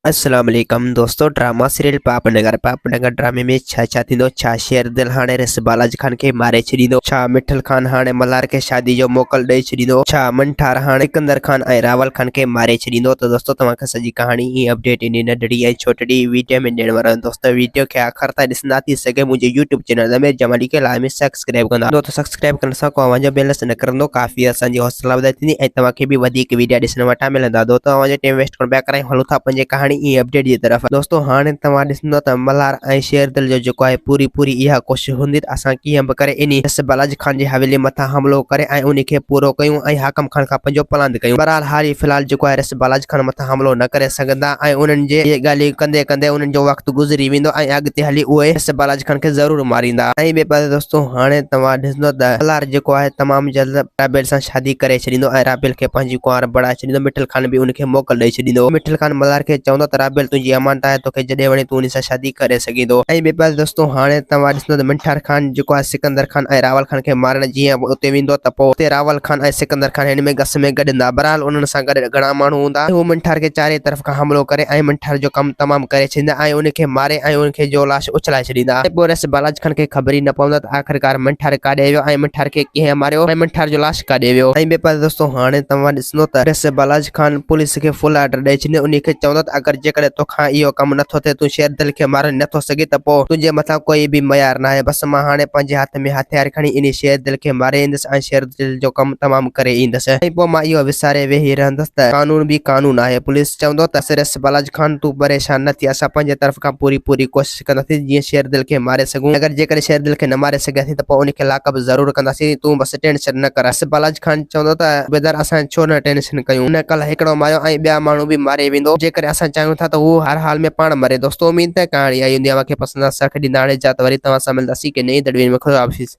السلام عليڪم دوستو ڊراما سيريل پاپ نگر پاپ نگر ڊرامي ۾ ڇا ڇا ٿيندو ڇا شير دل هاڻي رس بالاج خان کي ماري ڇڏيندو ڇا مٺل خان هاڻي ملهار کي شادي جو موڪل ڏئي ڇڏيندو ڇا منٺار هاڻي سڪندر خان ۽ راول خان کي ماري ڇڏيندو ته دوستو توهان کي سڄي ڪهاڻي ۽ اپڊيٽ انهي ننڍڙي ۽ ڇوٽڙي ويڊيو ۾ ڏيڻ وارو آهيان دوستو ويڊيو کي آخر تائين ڏسندا ٿي سگهي منهنجي يوٽيوب چينل ضمير جمالي کي لازمي سبسڪرائب ڪندا دوستو سبسڪرائب ڪرڻ سان ڪو اوهان جو بيلنس نه ڪرندو ڪافي اسان جي حوصلا افزائي ٿيندي ۽ توهان کي به وڌيڪ ويڊيا ڏسڻ وٽان ملندا دوستو اوهان جو ٽيم ويسٽ ڪونه پيا ڪرايون هلون ٿا پنهنجي ڪهاڻي ۽ اپڊيٽ جي طرف دوستو هاڻي توهان ڏسندو ته ملهار ۽ شيردل جو جيڪو آهي پوري پوري اها ڪوشش هوندي ته اسان ڪيئن به ڪري انهي رس بلاج خان جي حويلي مٿان حملو ڪري ۽ انهي کي پورو ڪيون ۽ حاڪم خان کان پنهنجو پلاند ڪيون بهرحال هاري في الحال جيڪو آهي رس بالاج خان مٿان حملو نه ڪري سگهندا ۽ انهن جي اهي ڳالهيون ڪندي ڪندي انهن جو وقت گذري ويندو ۽ اڳتي هلي اهي رس بالاج خان کي ضرور ماريندا. ۽ ٻئي پاسي دوستو هاڻي توهان ڏسندو ته ملهار جيڪو آهي تمام جلد رابيل سان شادي ڪري ڇڏيندو ۽ رابيل کي پنهنجي ڪنوار بڻائي ڇڏيندو مٺل خان به ان کي موڪل ڏئي ڇڏيندو مٺل خان ملهار کي چوندو ته رابيل تنهنجي امانت آهي توکي جڏهن وڻي تون ان سان شادي ڪري سگهين ٿو ۽ ٻئي پاسي دوستو هاڻي توهان ڏسندو ته منٺار خان جيڪو آهي سڪندر خان ۽ راول خان کي مارڻ جيئن اتي ويندو ته پوء اتي راول خان ۽ سڪندر خان هن ۾ گس ۾ گڏندا بهرحال انهن سان گڏ گهڻا ماڻهو هوندا هو منٺار کي چارئي طرف کان حملو ڪري ۽ منٺار جو ڪم تمام ڪري ڇڏيندا ۽ ان کي ماري ۽ ان کي جو لاش اڇلائي ڇڏيندا ۽ پوء رس بالاچ خان کي خبر ئي نه پوندو ته آخرڪار منٺار ڪاڏي ويو ۽ منٺار کي ڪنهن ماريو ۽ منٺار جو لاش ڪاڏي ويو. ۽ ٻئي پاسي دوستو هاڻي توهان ڏسندو ته رس بالاچ خان پوليس کي فل آرڊر ڏئي ڇڏيندو انهي کي چوندو ته اگر جيڪڏهن توکان اهو ڪم نٿو ٿئي تون شيردل کي مارڻ نٿو سگهين ته پوء تنهنجي مٿان ڪوئي به ميار ناهي بس مان هاڻي پنهنجي هٿ ۾ هٿيار کڻي انهي شيردل کي ماري ايندس ۽ شيردل جو ڪم تمام ڪري ايندس ۽ پوء مان اهو وساري ويهي رهندس ته قانون به قانون آهي. پوليس چوندو ته سرس بالاچ خان تون پريشان نه ٿي اسان پنهنجي طرف کان پوري پوري ڪوشش ڪنداسين جيئن شيردل کي ماري سگهون اگر جيڪڏهن شيردل کي نه ماري سگهياسين ته پوء ان کي لاڪ اپ ضرور ڪنداسين تون بس ٽينشن نه ڪر. سرس بالاچ خان چوندو ته صوبيدار اسان ڇو نه ٽينشن ڪيون هن ڪلهه هڪڙو ماريو ۽ ٻيا ماڻهو به ماري ويندو جيڪڏهن اسان چاهيون ٿا ته هو هر حال ۾ پاڻ مري. دوستو اميد ته ڪهاڻي آئي هوندي اوهان کي پسند آ سک ڏيندا هاڻي اجازت وري توهان سان ملنداسين ڪنهن نئين تڊوين ۾ خدا حافظ.